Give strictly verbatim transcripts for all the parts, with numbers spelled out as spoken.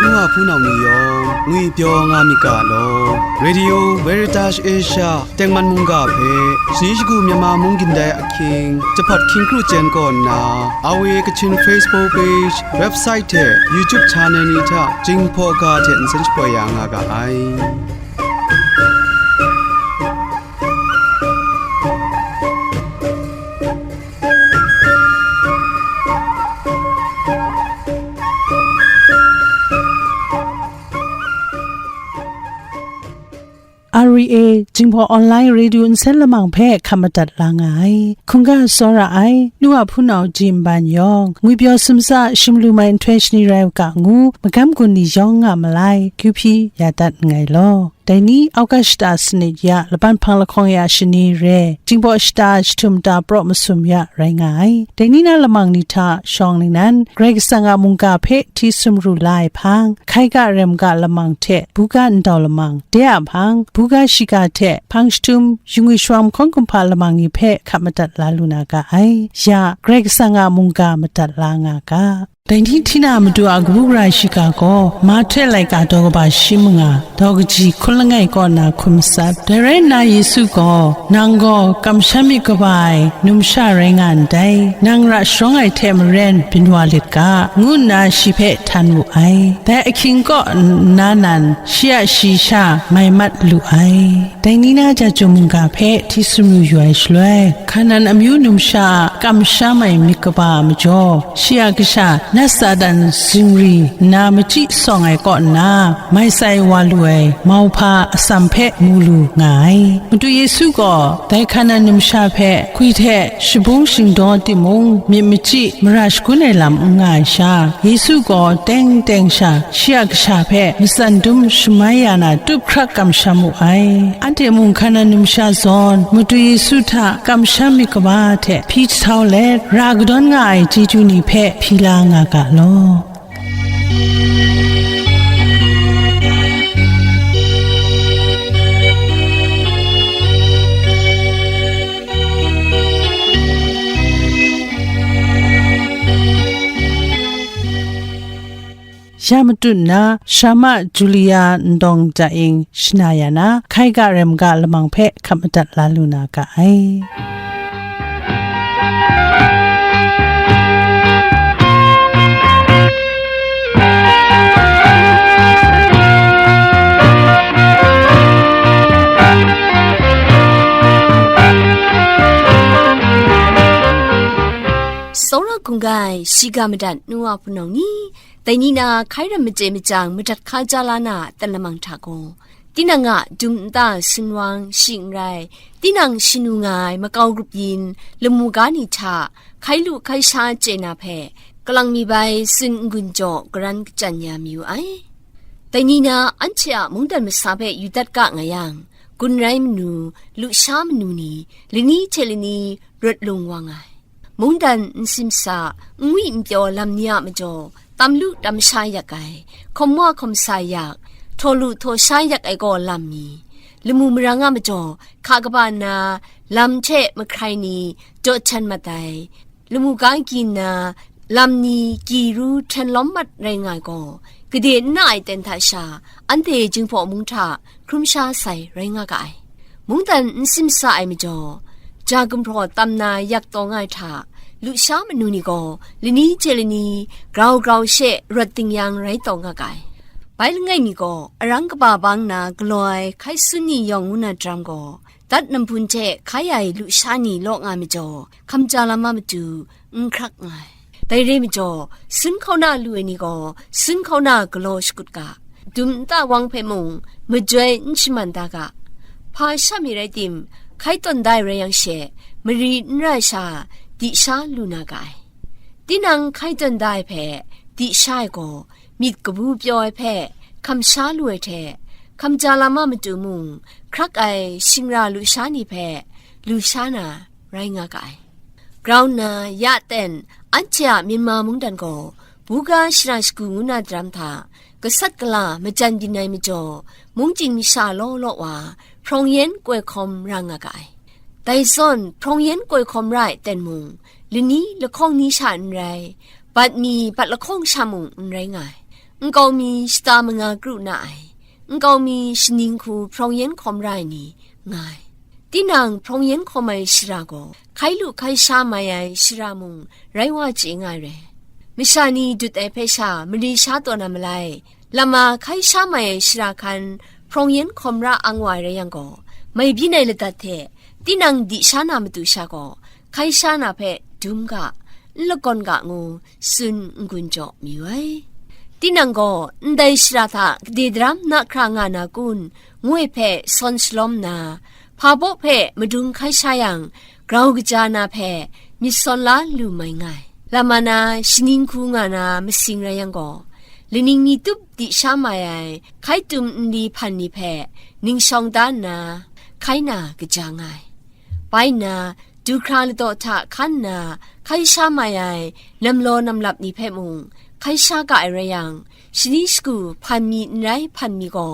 Nwa hpunau ni yawng ngwipyaw nga myit ga law. Radio Veritas Asia tengman mungga hpe shani shagu Myanmar mung gindai ahkying, jahpat hkying kru chyen kaw nna, R V A Kachin Facebook page, website hte YouTube channel ni hta Jinghpaw ga hte nsen shapoi ya nga ga ai. R V A Jinghpaw Online Radio nsen lamang hpe hkap madat la nga ai. Hkungga tsawra ai, nu a hpunau ji nban yawng, ngwipyaw sumsa shim lu mai nhtoi shani rai u ga ngu, magam gun ni yawng nga malai, kyu hpyi ya dat nngai law. Dai ni, August shata sanit ya laban hpang lahkawng ya shani re, Jinghpaw shata jahtum ta praw masum ya rai nga ai. Dai ni na lamang ni hta shawng ningnan, Karai Kasang a mungga hpe hti sumru la ai hpang, hkai ga rem ga lamang hte buga ndau lamang, de a hpang, buga shiga hte hpang jahtum, yungwi shawam hkawng kumhpa lamang ni hpe hkap madat la lu na ga ai. Ya, Karai Kasang a mungga madat la nga ga. Dai ni hti na matu a kabu gara shiga gaw, Mahte laika daw kaba shi manga, daw kaji hkun langai kaw na hkun matsat. Dai rai nna Yesu gaw, "Nang gaw kamsham myit kaba ai numsha rai nga ndai, nang ra sharawng ai hte maren byin wa lit ga," ngu nna shi hpe htan wu ai. Dai ahkying kaw nna nan, shi a shayi sha mai mat lu ai. Dai ni na Jahtum mungga hpe hti sumru yu ai shaloi, Hkanan amyu numsha a kamsham ai myit kaba a majaw, shi a kasha nat Satan zingri nna machyi sawng ai kaw nna, mai tsai wa lu ai mauhpa atsam hpe mu lu nga ai. Madu Yesu gaw dai Hkanan numsha hpe hkwi hte shabung shingdaw timung, myit machyi mara shagun ai lam n nga ai sha, Yesu gaw teng teng sha shi a kasha hpe matsan dum shamai ya na tup hkrak kamsham wu ai. Anhte mung Hkanan numsha zawn Madu Yesu hta kamsham myit kaba hte hpyi jahtau let, ra kadawn nga ai chyeju ni hpe hpyi la nga ga law. Ya matut nna, Sharma Julia Ndawng Daing shana ya na, hkai ga rem ga lamang hpe hkap madat la lu na ga ai. Tsawra hkungga ai, shiga madat nu wa hpunau ni, dai ni na hkai ram machye machyang madat hka ja la na a aten lamang hta gaw, tinang a dum nta sumwang shi n rai, tinang shanu nga ai makau grup yin, lamu ga ni hta hkai lu hkai sha chye na hpe, kalang mi bai tsun n-gun jaw garan kachyan ya mayu ai. Dai ni na anhte a mungdan masa hpe yu dat ga nga yang, gun rai manu, lusha manu ni, lani hte lani rawt lung wa nga ai. Mungdan n simsa, n ngwi n pyaw lam ni a majaw, tam lu tam sha yak ai, hkawm wa hkawm sa yak, htaw lu htaw sha yak ai gaw lam ni, lamu marang a majaw, hka kaba nna, lam hte mahkrai ni, jaw htan mat ai, lamu ga gyi nna, lam ni gyi ru hten lawm mat rai nga ai gaw, gade n na ai ten hta sha, anhte Jinghpaw mung hta hkrum sha sai rai nga ga ai. Mungdan n simsa ai majaw, ja gumhpraw tam na yak taw nga ai hta, lusha manu ni gaw lani hte lani grau grau she rawt ding yang rai taw nga ga ai. Bai langai mi gaw arang kaba bang na galaw ai hkai sun ni yawng ngu na daram gaw, dat nambun hte hkai ai lusha ni law nga majaw, hkamja lam a matu n hkrak nga ai. Dai re majaw, sun hkauna lu ai ni gaw, sun hkauna galaw shakut ga, dum nta wang hpe mung majoi n shaman da ga, hpa sha mi rai tim, hkai tawn da ai rai yang she, mari n ra sha, di sha lu na ga ai. Tinang hkai tawn da ai hpe, di sha ai gaw, myit kabu pyaw ai hpe, hkam sha lu ai hte, hkamja lam a matu mung, hkrak ai shingra lusha ni hpe, lu sha na, rai nga ga ai. Grau nna, ya ten, anhte a Myanmar mungdan gaw, buga shara shagu ngu na daram hta, gasat gala majan byin ai majaw, mungchying masha law law wa, hprawng yan koi hkawm ra nga ga ai. Dai zawn, hprawng yan koi hkawm ra ai ten mung, lani lahkawng ni sha n rai, bat mi bat lahkawng sha mung n rai nga ai. Nkau mi shata manga kru na ai, nkau mi shaning hku hprawng yen hkawm ra ai ni nga ai. Tinang hprawng yen hkawm ai shara gaw, hkai lu hkai sha mai ai shara mung rai wa chye nga ai re. Masha ni dut ai hpe sha mari sha taw na malai, lama hkai sha mai ai shara hkan hprawng yen hkawm ra ang wa ai rai yang gaw, mai byin ai ladat hte tinang di sha na matu sha gaw, hkai sha na hpe dum ga, n lakawn ga ngu tsun n-gun jaw mayu ai. Tinang gaw ndai shara hta gade daram na hkra nga na kun, ngu ai hpe sawn shalawm nna, hpa baw hpe madung hkai sha yang, grau kaja na hpe myit sawn la lu mai nga ai. Lama na shaning hku nga na masing rai yang gaw, laning mi tup di sha mai ai hkai tum nli hpan ni hpe ning shawng da nna, hkai na kaja nga ai. Bai nna, du hkra ladaw hta hkan nna hkai sha mai ai namlaw namlap ni hpe mung hkai sha ga ai rai yang, shani shagu hpan mi n rai hpan mi gaw,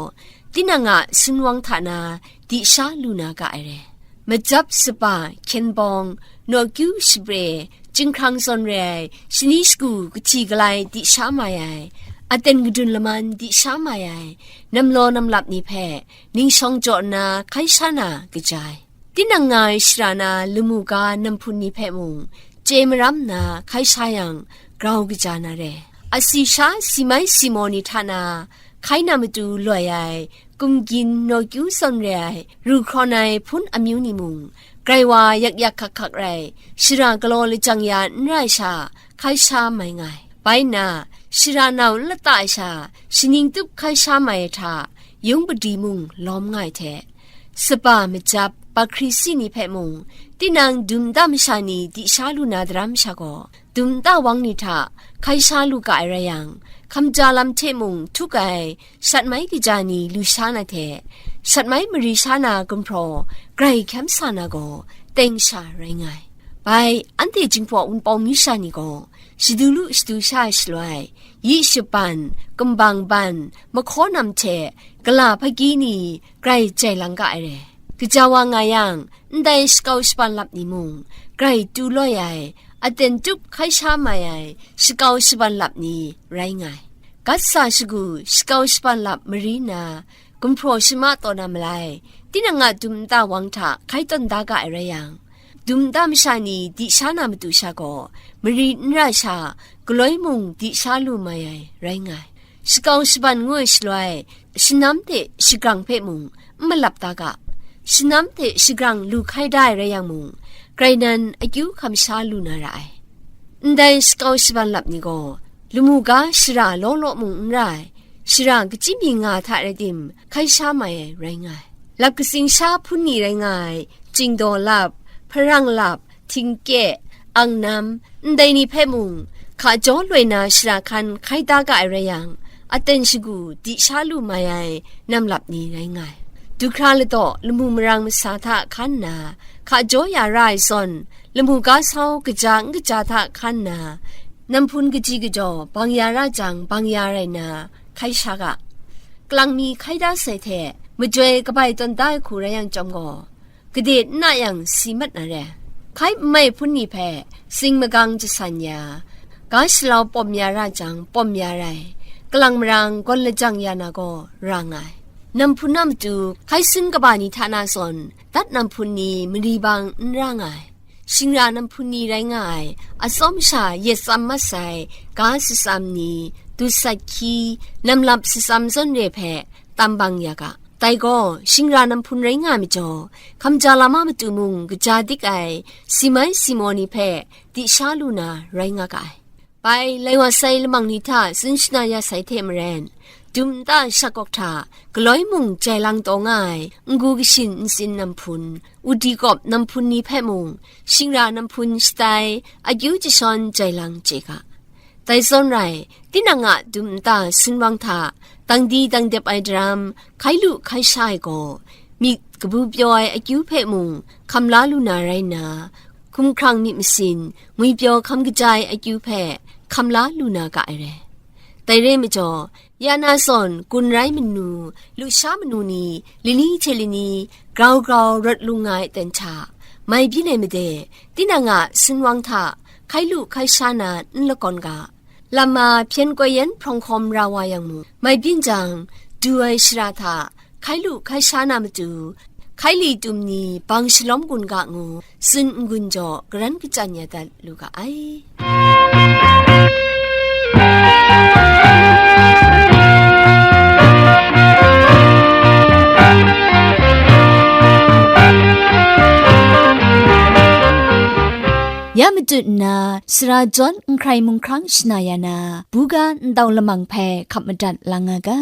tinang a sunwang hta na di sha lu na ga ai re. Majap sapa, hkyen bawng, nawkyu shapre, chyinghkrang zawn re ai, shani shagu kahti galai di sha mai ai, aten kadun laman di sha mai ai, namlaw namlap ni hpe ning shawng jaw nna hkai sha na kaja ai. Tinang nga ai shara na lamu ga namhpun ni hpe mung, chye maram nna hkai sha yang, grau kaja na re. Asi sha si mai si maw ni hta na, hkai na matu loi ai, kumgyin nawkyu zawn re ai, ru hkrawn ai hpun amyu ni mung, grai wa yak yak hkak hkak rai, shara galaw lajang ya n rai sha, hkai sha mai nga ai. Bai nna, shara nau n lata ai sha, shaning tup hkai sha mai ai hta, yung padi mung lawm nga ai hte, sapa majap, pakri si ni hpe mung, tinang dum nta masha ni di sha lu na daram sha gaw, dum nta wang ni hta hkai sha lu ga ai rai yang, hkamja lam hte mung htuk ai shat mai kaja ni lu sha na hte, shat mai mari sha na gumhpraw grai hkyam sa na gaw, teng sha rai nga ai. Bai, anhte Jinghpaw Wunpawng mi sha ni gaw, shadu lu shadu sha ai shaloi, yi shaban, kumbang ban, mahkaw nam hte gala hpaki ni grai jai lang ga ai re. Gaja wa nga yang, ndai shakau shaban lap ni mung, grai tu loi ai, aten tup hkai sha mai ai shakau shaban lap ni rai nga ai. Gat sa shagu shakau shaban lap mari na, gumhpraw shama taw na malai, tinang a dum nta wang hta hkai tawn da ga ai rai yang, dum nta masha ni di sha na matu sha gaw, mari n ra sha, galoi mung di sha lu mai ai rai nga ai. Shakau shaban ngu ai shaloi, shanam hte shagrang hpe mung n malap da ga, shanam hte shagrang lu hkai da ai rai yang mung, grai nan akyu hkam sha lu na ra ai. Ndai shakau shaban lap ni gaw, lamu ga shara law law mung n ra ai, shara kachyi mi nga hta rai tim, hkai sha mai ai rai nga ai. Lap katsing sha hpun ni rai nga ai, chingdaw lap, hparang lap, htingkye, angnam, ndai ni hpe mung, hka jaw loi na shara hkan hkai da ga ai rai yang, aten shagu di sha lu mai ai nam lap ni rai nga ai. Du hkra ladaw, lamu marang masa hta hkan nna, hka jaw ya ra ai zawn, lamu ga sau kaja n kaja hta hkan nna, namhpun kaji kajaw bang ya ra jang, bang ya rai nna, hkai sha ga. Kalang mi hkai da sai hte, majoi kabai tawn da ai hku rai yang chyawm gaw, gade n na yang si mat na re. Hkai n mai hpun ni hpe sing magang jasan ya, ga shalau pawm ya ra jang, pawm ya rai, kalang marang gawn lajang ya na gaw ra nga ai. Namhpun a matu hkai sun kaba ni hta na zawn, dat namhpun ni mari bang n ra nga ai. Shingra namhpun ni rai nga ai, atsawm sha yet tsam mat sai, ga shatsam ni, dut sat hkyi, namlap shatsam zawn re hpe tam bang ya ga. Dai gaw, shingra namhpun rai nga ai majaw, hkamja lam a matu mung kaja dik ai, si mai si maw ni hpe di sha lu na rai nga ga ai. Bai, lai wa sai lamang ni hta tsun shana ya sai hte maren, dum nta shakawk hta, galoi mung jai lang taw nga ai, n-gu kashin ntsin namhpun, udi kawp namhpun ni hpe mung, shingra namhpun shatai, akyu jashawn jai lang chye ga. Dai zawn rai, tinang a dum nta sunwang hta, dang di dang dep ai daram, hkai lu hkai sha ai gaw, myit kabu pyaw ai akyu hpe mung hkam la lu na rai nna, hkumhkrang myit masin, ngwipyaw hkam kaja ai akyu hpe hkam la lu na ga ai re. Dai re majaw, ya na zawn gun rai manu, lusha manu ni, lani hte lani, grau grau rawt lu nga ai ten hta, mai byin ai made, tinang a sunwang hta, hkai lu hkai sha na n lakawn ga, Lam ma hpyen koi yan hprawng hkawm ra wa yang mu, mai byin jang, du ai shara hta, hkai lu hkai sha na matu, hkai li tum ni bang shalawm gun ga ngu, tsun n-gun jaw, garan kachyan ya dat lu ga ai. Ya matut nna, sara jawn n hkrai mung hkrang shana ya na, buga ntau lamang hpe hkap madat la nga ga.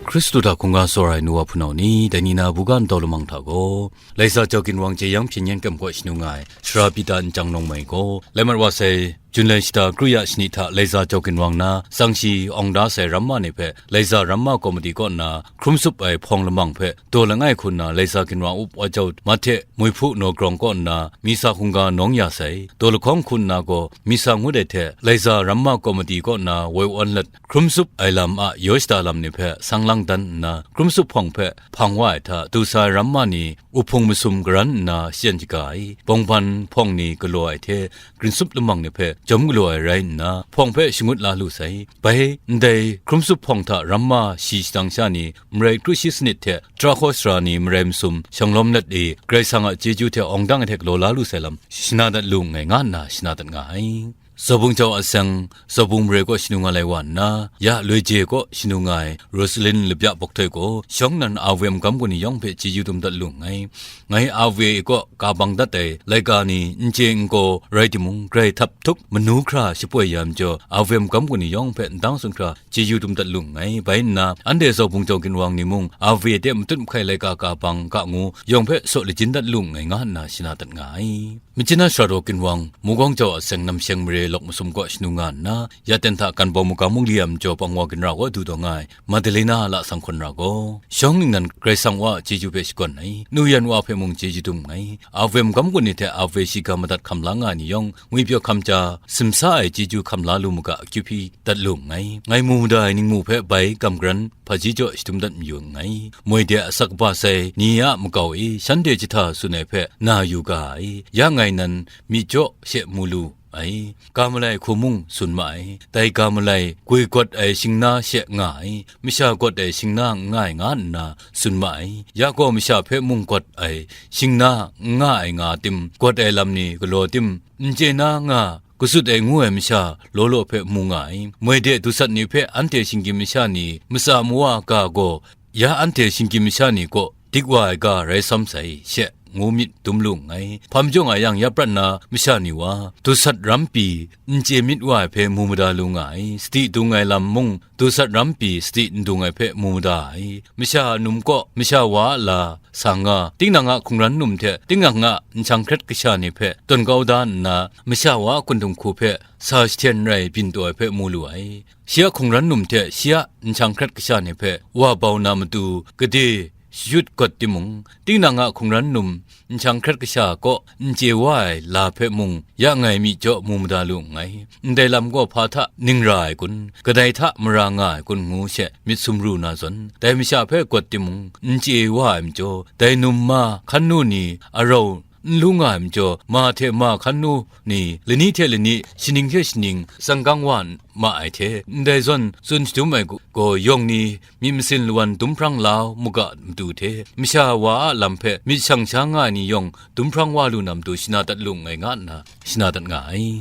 Hkristu hta hkungga tsawra ai nu wa hpunau ni, dai ni na buga ntau lamang hta gaw, Laiza Jau Ginwang jeyang hpyen yen kam kaw shanu nga ai, Sara Pita Nchyang Nawng Mai gaw, lai mat wa sai, Jun lai shata kru ya shani hta Laiza Jau Ginwang na tsang shi awng da sai ramma ni hpe, Laiza Ramma Komiti kaw nna hkrum tsup ai hpawng lamang hpe daw langai hku nna, Laiza Ginwang up wa jau Mahte Muihpu Naw Grawng kaw nna Misa hkungga nawng ya sai, daw lahkawng hku nna gaw Misa ngut ai hte Laiza Ramma Komiti kaw nna woi wan let hkrum tsup ai lam a yaw shada lam ni hpe sang lang dan nna, hkrum tsup hpawng hpe hpang wa ai hta, du sa ai ramma ni uhpung masum garan nna shachyen shaga ai, bawngban hpawng ni galaw ai hte, grin tsup lamang ni hpe jawm galaw ai rai nna, hpawng hpe shangut la lu sai. Bai, ndai hkrum tsup hpawng hta ramma shi shadang sha ni, marai kru shi sanit hte, tara hkaw sara ni marai masum shanglawm let e, Karai Kasang a chyeju hte awng dang ai hte galaw la lu sai lam, shana dat lu nngai, nga nna shana dat nga ai. Zawbung jau a seng, Zawbung mare kaw shanu nga lai wa nna, ya loi je kaw shanu nga ai Rosalin Labya Bawk Htoi gaw, shawng nnan A V M gam gun ni yawng hpe chyeju dum dat lu nngai. Ngai A V A kaw ka bang dat ai laika ni n chye n gaw rai timung, grai htap htuk manu hkra shapoi ya majaw, A V M gam gun ni yawng hpe ndang sun hkra chyeju dum dat lu nngai. Bai nna, anhte Zawbung jau ginwang ni mung, A V A de matut mahkai laika ka bang ga ngu yawng hpe saw lajin dat lu nngai, nga nna shana dat nga ai. Machyina Sara Daw ginwang, Mugawng jau a seng Namsheng mare lawk masum kaw shanu nga nna, ya ten hta Ganbawng magam mungli a majaw pang wa ginra kaw du taw nga ai, Madalena a lasang hkawn ra gaw, shawng ningnan Karai Kasang wa a chyeju hpe shakawn ai, nu yan wa hpe mung chyeju dum nngai. A V M gam gun ni hte A V A shiga madat hkam la nga ai ni yawng, ngwipyaw hkam ja, simsa ai chyeju hkam la lu mu ga, akyu hpyi dat lu nngai. Ngai mu mada ai ningmu hpe bai gam garan hpaji jaw shadum dat mayu nngai. Moi de a asak kaba sai ni a makau e, shanhte jahta tsun ai hpe na yu ga ai. Ya ngai nan myi jaw she mu lu ai. Ga malai hku mung tsun ma ai. Dai ga malai gwi gawt ai shingna she nga ai, masha gawt ai shingna n nga ai, nga nna tsun ma ai. Ya gaw masha hpe mung gawt ai shingna n nga ai nga tim, gawt ai lam ni galaw tim, n chye na nga, kasut ai ngu ai masha law law hpe mu nga ai. Moi de dusat ni hpe anhte shinggyim masha ni matsa mawa ga gaw, ya anhte shinggyim masha ni kaw dik wa ai ga rai sam sai she, ngu myit dum lu nngai. Hpa majaw nga yang, ya prat na masha ni wa, dusat ram pyi n chye myit wa ai hpe mu mada lu nga ai. Sadi dung ai lam mung, dusat ram pyi sadi n dung ai hpe mu mada ai. Masha a num kaw masha wa a la sa nga, tinang a hkungran num hte tinang a nhkyang hkret kasha ni hpe tawn kau da nna, masha wa a hkundung hku hpe sa jahten rai byin taw ai hpe mu lu ai. Shi a hkungran num hte shi a nhkyang hkret kasha ni hpe wa bau na matu gade shayut gawt timung, tinang a hkungran num nhkyang hkret kasha kaw n chye wa ai la hpe mung, ya ngai myi jaw mu mada lu nngai. Ndai lam gaw hpa hta ning ra ai kun, kadai hta mara nga ai kun ngu she myit sumru na zawn, dai masha hpe gawt timung, n chye wa ai majaw, dai num ma hkan nu ni arau n lu nga ai majaw, ma hte ma hkan nu ni lani hte lani, shaning hte shaning tsanggang wa ma ai hte, ndai zawn tsun shadum ai gu-, gaw yawng ni myit masin lawan dum hprang la u mu ga matu hte, masha wa a lam hpe myit shang sha nga ai ni yawng dum hprang wa lu na matu shana dat lu nngai, nga nna shana dat nga ai.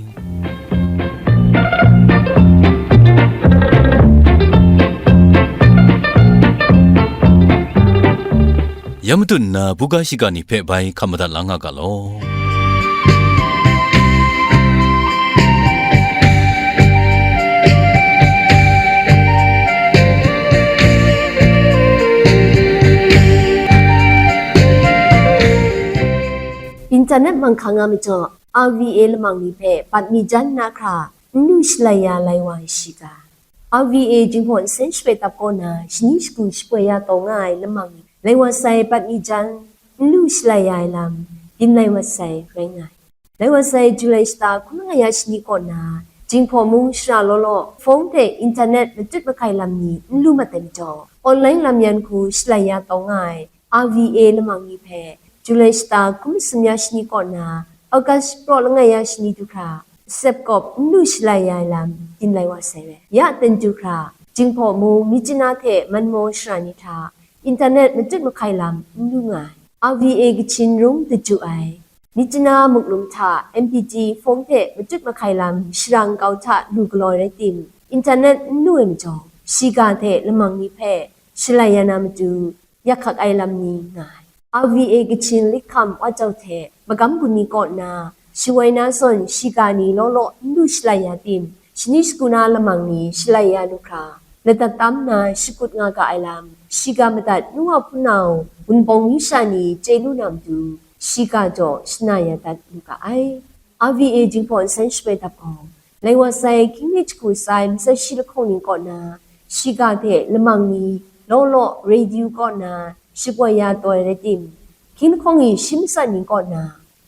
Ya matut nna buga shiga ni hpe bai hkam madat la nga ga law. Internet manghkang a majaw, R V A lamang ni hpe bat mi jan na hkra n lu shalai ya lai wa ai shiga. R V A jinghpaw nsen shaprai tap kaw na, shani shagu shapoi ya taw nga ai lamang ni, lai wa sai bat mi jan n lu shalai ya ai lam, byin lai wa sai rai nga ai. Lai wa sai Julai shata hkun nga ya shani kaw na, Jinghpaw mung shara law law, hpawng hte internet matut mahkai lam ni n lu mat ai majaw, online lam yan hku shalai ya taw nga ai R V A lamang ni hpe July shata hkun masum ya shani kaw na August praw langai ya shani du hkra, sep kawp n lu shalai ya ai lam ginlai wa sai re. Ya ten du hkra, Jinghpaw mung Myitkyina hte Manmaw shara ni hta, internet matut mahkai lam n lu nga ai. R V A Kachin rung daju ai. Myitkyina muklum hta M P T hpawng hte matut mahkai lam shara nkau hta lu galaw rai tim, internet n lu ai majaw, shiga hte lamang ni hpe shalai ya na matu, yak hkak ai lam ni nga ai. R V A Kachin likham wa jau hte magam gun ni kaw na, shawoi na zawn shiga ni law law n lu shalai ya tim, shani shagu na lamang ni shalai ya lu hkra, ladat tam na shakut nga ga ai lam, shiga madat nu wa hpunau, wunpawng yu sha ni chye lu na matu, shiga jaw shana ya dat lu ga ai. R V A Jinghpaw nsen shapoi dap gaw, lai wa sai hkying hte jahku sai matsat shi lahkawng ni kaw na, shiga hte lamang ni law law radio kaw na shapoi ya taw ai rai tim, hkying lahkawng e shi matsat ni kaw na,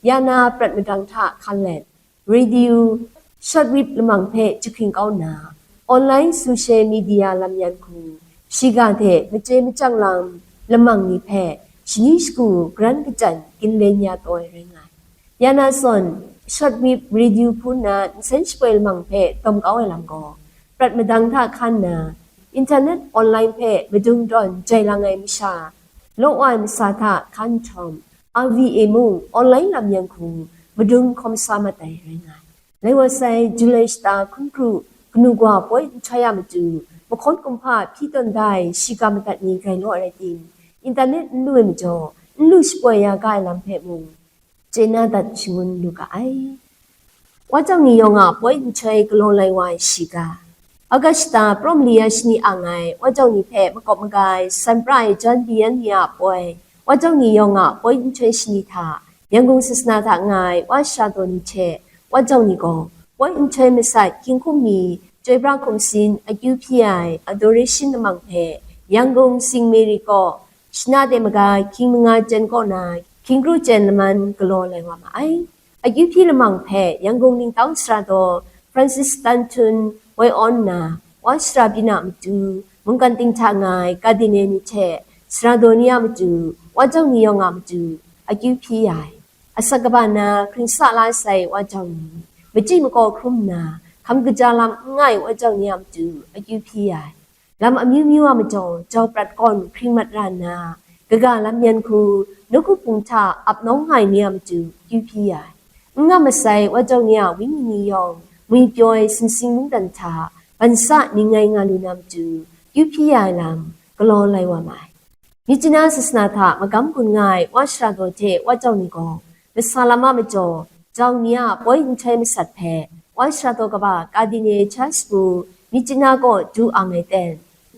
ya na prat madang hta hkan let, radio, shortwave lamang hpe jahkring kau nna, online social media lam yan hku, shiga hte machye machyang lam lamang ni hpe shani shagu garan kachyan ginlen ya taw ai rai nga ai. Ya na zawn, shortwave radio hku nna nsen shapoi lamang hpe dawm kau ai lam gaw, prat madang hta hkan nna, internet online hpe madung dawn jai lang ai masha, law wa ai masa hta hkan nhtawm, R V A mung online lam yan hku madung hkawm sa mat ai rai nga ai. Lai wa sai, July shata hkun kru, kanu kawa poi nhtoi a matu, mahkawn kumhpa hpyi tawn da ai shiga madat ni grai law ai rai tim, internet n lu ai majaw, n lu shapoi ya ga ai lam hpe mung, chye na dat shangun lu ga ai. Wa jau ni yawng a poi nhtoi galaw lai wa ai shiga. August shata praw mali ya shani ang ai wa jau ni hpe makawp maga ai san pra ai John Bunyan ni a poi, wa jau ni yawng a poi nhtoi shani hta, Yangon sasana hta nga ai wa shara daw ni hte wa jau ni gaw, poi nhtoi masat hkying hkum mi, chyoi pra hkum sin, akyu hpyi ai adoration lamang hpe, Yangon Saint Mary kaw, shana de maga hkying manga chyen kaw na hkying kru chyen laman galaw lai wa ma ai. Akyu hpyi lamang hpe Yangon ningtang sara daw Francis Tan Tun woi awn nna, wa shara byin a matu, mungkan ting hta nga ai Cardinal ni hte sara daw ni a matu, wa jau ni yawng a matu, akyu hpyi ai. Asak kaba na hkring sa la sai wa jau ni, machyi makaw hkrum nna, hkam kaja lam n nga ai wa jau ni a matu, akyu hpyi ai. Lam amyu myu a majaw, jau prat kawn hkring mat ra nna, kaga lam yan hku, nawku hpung hta ap nawng nga ai ni a matu, akyu hpyi ai. N nga masai wa jau ni a wenyi ni yawng, ngwi pyaw ai sumsing mungdan hta, ban sa ning ngai nga lu na matu, akyu hpyi ya ai lam, galaw lai wa ma ai. Myitkyina sasana hta magam gun nga ai wa shara daw hte wa jau ni gaw, masa lam a majaw, jau ni a poi nhtoi masat hpe, wa shara daw kaba Cardinal Charles Wu Myitkyina kaw du ang ai ten,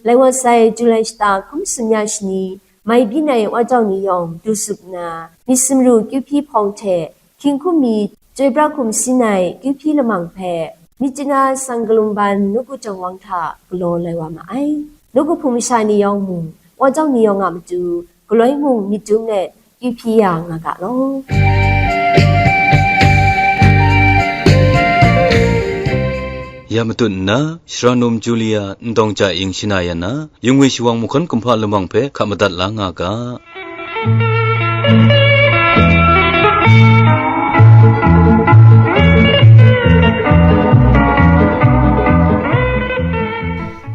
lai wa sai July shata hkun masum ya shani, mai byin ai wa jau ni yawng du sut nna, myit sumru kyu hpyi hpawng hte, hkying hkum mi, chyoi pra hkum sin ai kyu hpyi lamang hpe, Myitkyina Sang Kalumban nawku jawng wang hta galaw lai wa ma ai. Nawku hpung masha ni yawng mung, wa jau ni yawng a matu, galoi mung myit dum let, kyu hpyi ya nga ga law. Ya matut nna, Shara Num Julia Ndawng Ja Ing shana ya na, Yungwi Shawang Mahkawn Kumhpa Lamang hpe hka madat la nga ga.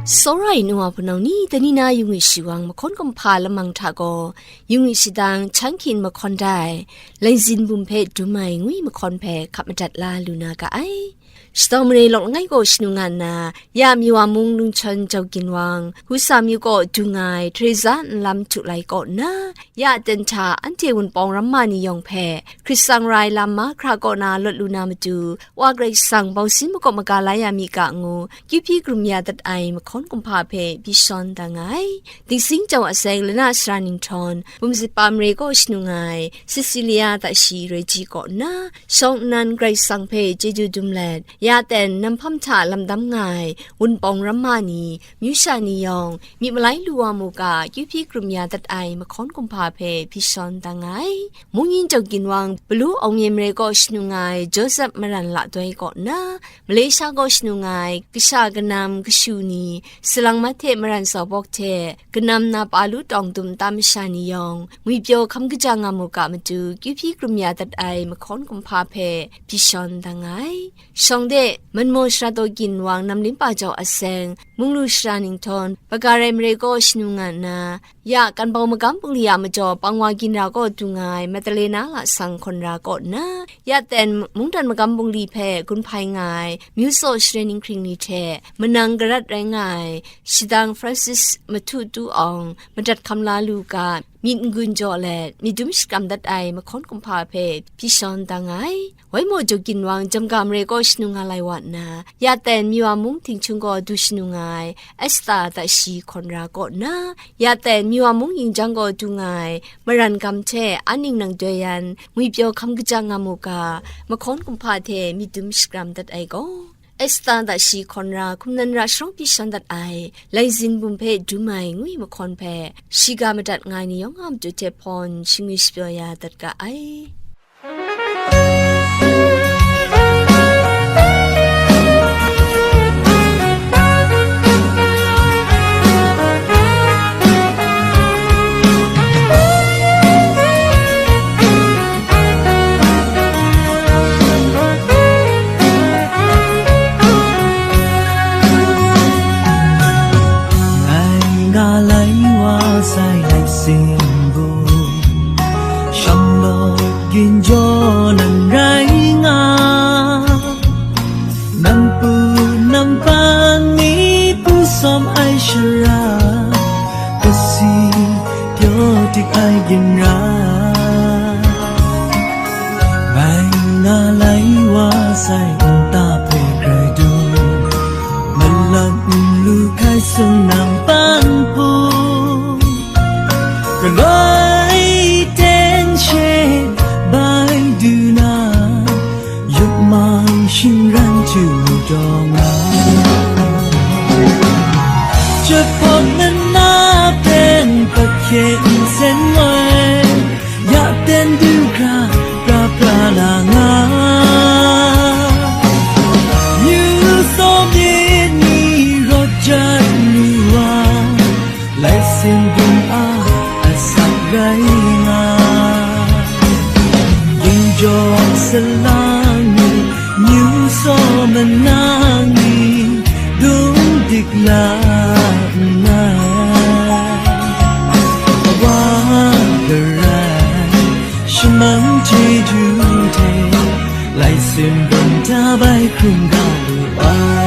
Tsawra ai nu wa hpunau ni, tani na Yungwi Shawang Mahkawn Kumhpa Lamang hta gaw, Yungwi Shadang Chan Hkin Mahkawn Dai, Laizin Bum hpe dum ai ngwi mahkawn hpe hka madat la lu na ga ai. Shadaw mare lawk langai kaw shanu nga nna, ya Miwa mung Lungchawn Jau Ginwang, Husa myu kaw du nga ai Teresa Nlam Htu Lai kaw nna, ya ten hta anhte Wunpawng ramma ni yawng hpe, Hkrit tsang rai lam mahkra kaw na lawt lu na matu, Wa Karai Kasang bausin makawp maga la ya mi ga ngu, kyu hpyi krum ya dat ai mahkawn kumhpa hpe byi shawn da nga ai. Dingsing jau a seng lana sara ninghtawng, bum zit pa mare kaw shanu nga ai, Cecilia Tashi Reji kaw nna, shawng nnan Karai Kasang hpe chyeju dum let, Ya ten, namhpam hta lam dam nga ai Wunpawng ramma ni, myu sha ni yawng, myit malai lu wa mu ga, kyu hpyi krum ya dat ai mahkawn kumhpa hpe hpyi shawn dang ai. Mungyin Jawk Ginwang, Palu Aung Myen Mare kaw shanu nga ai Joseph Maran Ladoi kaw nna, Malaysia kaw shanu nga ai kasha kanam kashu ni, salang mat hte Maran Sawbawk hte, kanam na pa lu tawng dum ta masha ni yawng, ngwipyaw hkam kaja nga mu ga matu, kyu hpyi krum ya dat ai mahkawn kumhpa hpe hpyi shawn dang ai. Shawng de, Manmaw Sara Taw Ginwang Namlinpa Jau Aseng, Munglu Sara Ninghtawng, Bagarai Mare kaw shanu nga nna, ya Kanbau Magam Bungli a majaw Pangwa Ginra kaw du nga ai Madalena Lasang Hkawn Ra kaw nna, ya ten Mungdan Magam Bungli hpe gun hpai nga ai Myu Tsaw Share Ninghkring ni hte manang garat rai nga ai Shadang Francis Mahtu Tu Awng, Madat Hkam La Lu Ga, myit n-gun jaw let, myit dum shakram dat ai mahkawn kumhpa hpe hpyi shawn dang ai. Waimaw Jawk Ginwang Jamga Mare kaw shanu nga lai wa nna, ya ten Miwa mung Htingchung kaw du shanu nga ai Esther Dashi Hkawn Ra kaw nna, ya ten Miwa mung Yingjang kaw du nga ai Maran Gam hte Aning Nang Doi Yan, ngwipyaw hkam kaja nga mu ga, mahkawn kumhpa hte myit dum shakram dat ai gaw, Esther Dashi Hkawn Ra, hkum nan ra sharawng hpyi shawn dat ai, Laizin bum hpe dum ai ngwi mahkawn hpe, shiga madat nga ai ni yawng a matu hte hpawn, shingwi shapyaw ya dat ga ai. Ngai nga lai wa sai ngai sin bu, shang law ginjaw nan rai nga. Nan pu nan pan ni pu sawm ai shara, kasi pyaw dik ai ginra. Ngai nga lai wa sai nta hpe grai dung, malam n lu hkai sun nang pan hpu. Galoi ten she bai du na, yupmang shingran htu dawng ai. Jahpawt mana pen pakye nsen ngoi, ya ten du hkra, pra pra la nga. Yu saw myit ni rawt jat lu wa, Laisen bum a asak rai nga. Ginjaw salang ni, myu saw manang ni, dung dik la nna. Wa garai, shamang chyeju hte, Laisen bum ta bai hkrum ga lu ai.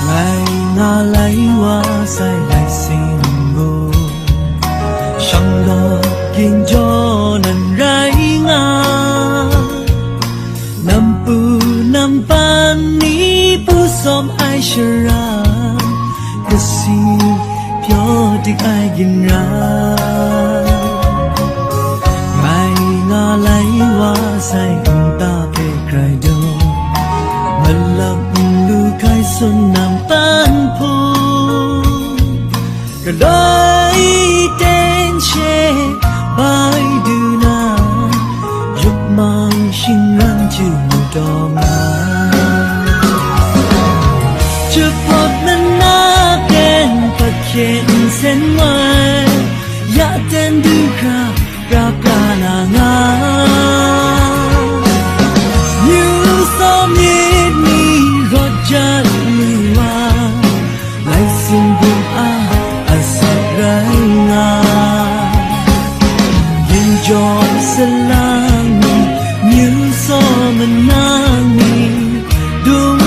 Ngai nga lai wa sai Laisen bum, shang law ginjaw nan rai nga. Nam pu nam pan ni pu sawm ai shara, kasi pyaw dik ai ginra. Ngai nga lai wa sai nta hpe grai daw, malap n lu hkai sun nam pan hpung, galoi ten she bai du na, yupmang shingran htu dawng ai. Jahpawt mana ten pakye nsen wai, ya ten du hkra, pra pra na nga. Yu saw myit ni rawt jat lu wa, Laisen bum a asak rai nga. Ginjaw salang ni, myu saw manang ni, dung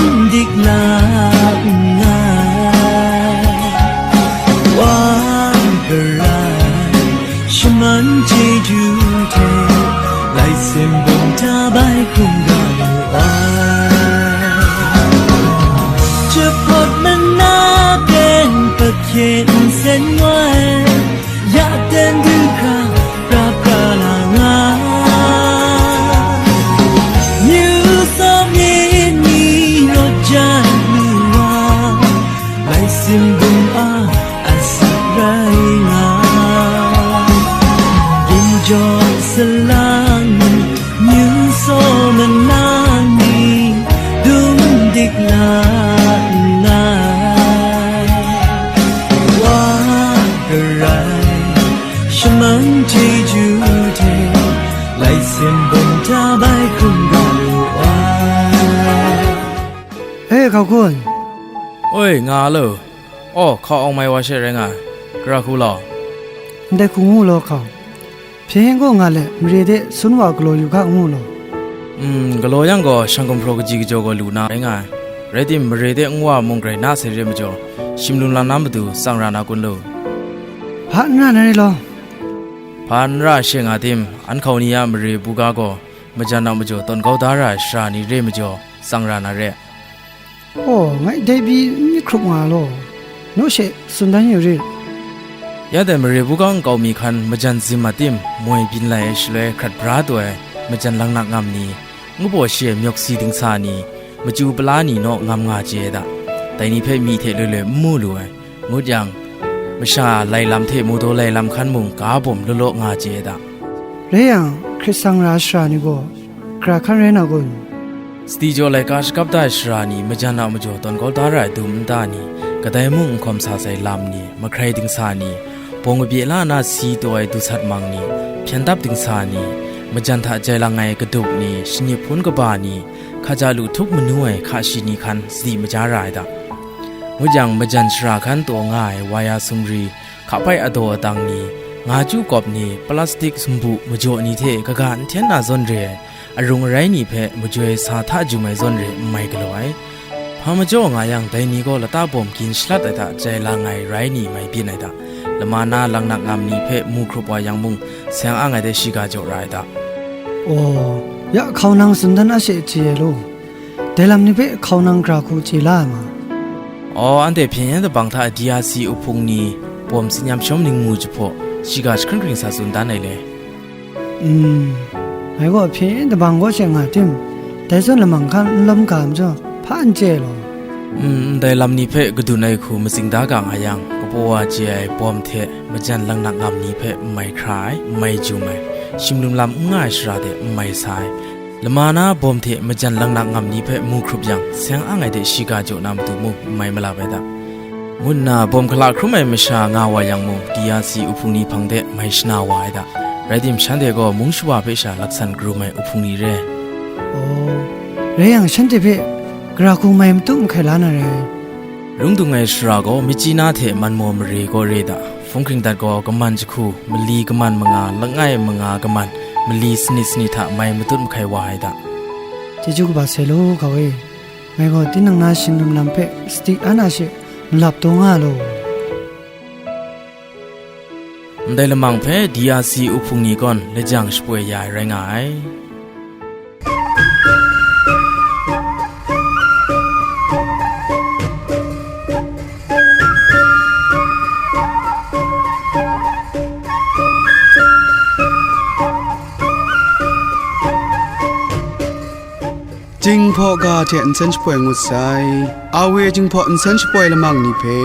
Bai hkrum ga lu ai. E, hkau kun. Oi, nga lo. Aw, hkau awng mai wa she rai nga ai. Gara hku law. Ndai hku ngu law hkau. Hpyen yen gaw nga let, mare de sun wa galaw yu ga ngu law. Mm, galaw yang gaw, shang gumhpraw kaji kajaw gaw lu na rai nga ai. Rai tim, mare de nwa mung grai na sai re majaw, shim lum lam na matu tsang ra na kun lu. Hpa n ra na re law. Hpa n ra she nga tim, an hkau ni a mare buga gaw, majan a majaw tawn kau da ra ai sara ni re majaw, tsang ra na re. Aw, ngai dai pyi n myit hkrup nga law, naw she tsun dan yu rit. Ya dai mare buga nkau mi hkan majan zim a tim moi byin lai ai shaloi hkrat bra taw ai majan langnak ngam ni, ngu baw shi ai myawk si dingsa ni, machyu pala ni naw ngam nga chye ai da. Dai ni hpe myi hte loi loi n mu lu ai, ngut yang, masha lai lam hte mawdaw lai lam hkan mung ga bawm law law nga chye ai da. Rai yang, hkrit sang ra ai sara ni gaw, gara hkan rai na kun? Sadi jaw laika shakap da ai sara ni, majan a majaw tawn kau da ra ai dum nta ni, kadai mung n hkawm sa sai lam ni, mahkrai dingsa ni, bawng kabye la na si taw ai dusat mang ni, hpyen dap dingsa ni, majan hta jai lang ai kadup ni, shanip hpun kaba ni, hkaja lu htup manu ai hka shi ni hkan sadi maja ra ai da. Ngut yang, majan sara hkan taw nga ai waya sumri, hkapai adaw adang ni, nga chyu kawp ni, plastik sumbu majaw ni hte kaga n hten na zawn re ai, arung arai ni hpe majoi sa hta jum ai zawn re n mai galaw ai. Hpa majaw nga yang, dai ni gaw lata bawm gin shalat ai hta jai lang ai rai ni mai byin ai hta, lama na langnak ngam ni hpe mu hkrup wa yang mung, seng ang ai de shiga jaw ra ai hta. Aw, ya hkau nang tsun dan a she chye ai law. Dai lam ni hpe hkau nang gara hku chye la ai ma? Aw, anhte hpyen yen dabang hta D R C uhpung ni, bawm tsin yam shawm ningmu jahpaw, shiga jahkring hkring sa tsun dan ai le. Mm, ngai gaw hpyen yen dabang kaw she nga tim, dai zawn lamang hkan n lawm ga majaw, hpa n chye law. Mm, ndai lam ni hpe kadun ai hku matsing da ga nga yang, kapaw wa chye ai bawm hte majan langnak ngam ni hpe n mai hkra ai, n mai jum ai, shim lum lam n nga ai sara de n mai sa ai, lama na bawm hte majan langnak ngam ni hpe mu hkrup yang, seng ang ai de shiga jaw na matu mung n mai malap ai da. Ngu nna bawm hkala hkrum ai masha nga wa yang mung, D R C uhpung ni hpang de mai shana wa ai da. Rai tim, shanhte gaw mung shawa hpe sha laksan karum ai uhpung ni re. Aw, rai yang, shanhte hpe gara hku mai matu n hkai la na rai. Lung dung ai sara gaw, Myitkyina hte Manmaw mare gaw re da. Hpung hkring dat gaw, kaman jahku, mali kaman manga, langai manga kaman, mali sanit sanit hta mai matut mahkai wa ai da. Chyeju kaba sai law, hkau e. Ngai gaw tinang na shim lum lam hpe sadi an a she malap taw nga law. Ndai lamang hpe D R C uhpung ni gawn lajang shapoi ya ai rai nga ai. Jinghpaw ga hte nsen shapoi ngut sai. Awe Jinghpaw nsen shapoi lamang ni hpe,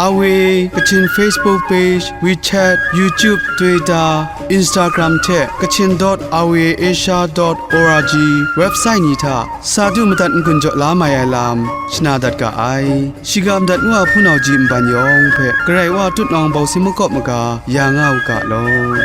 Awe Kachin Facebook page, WeChat, YouTube, Twitter, Instagram hte Kachin dot awe asia dot org website ni hta sa du madat n-gun jaw la mai ai lam shana dat ga ai. Shiga madat ngu a hpunau ji nban yawng hpe Karai Wa tutnawng bawsi makawp maga ya nga u ga law.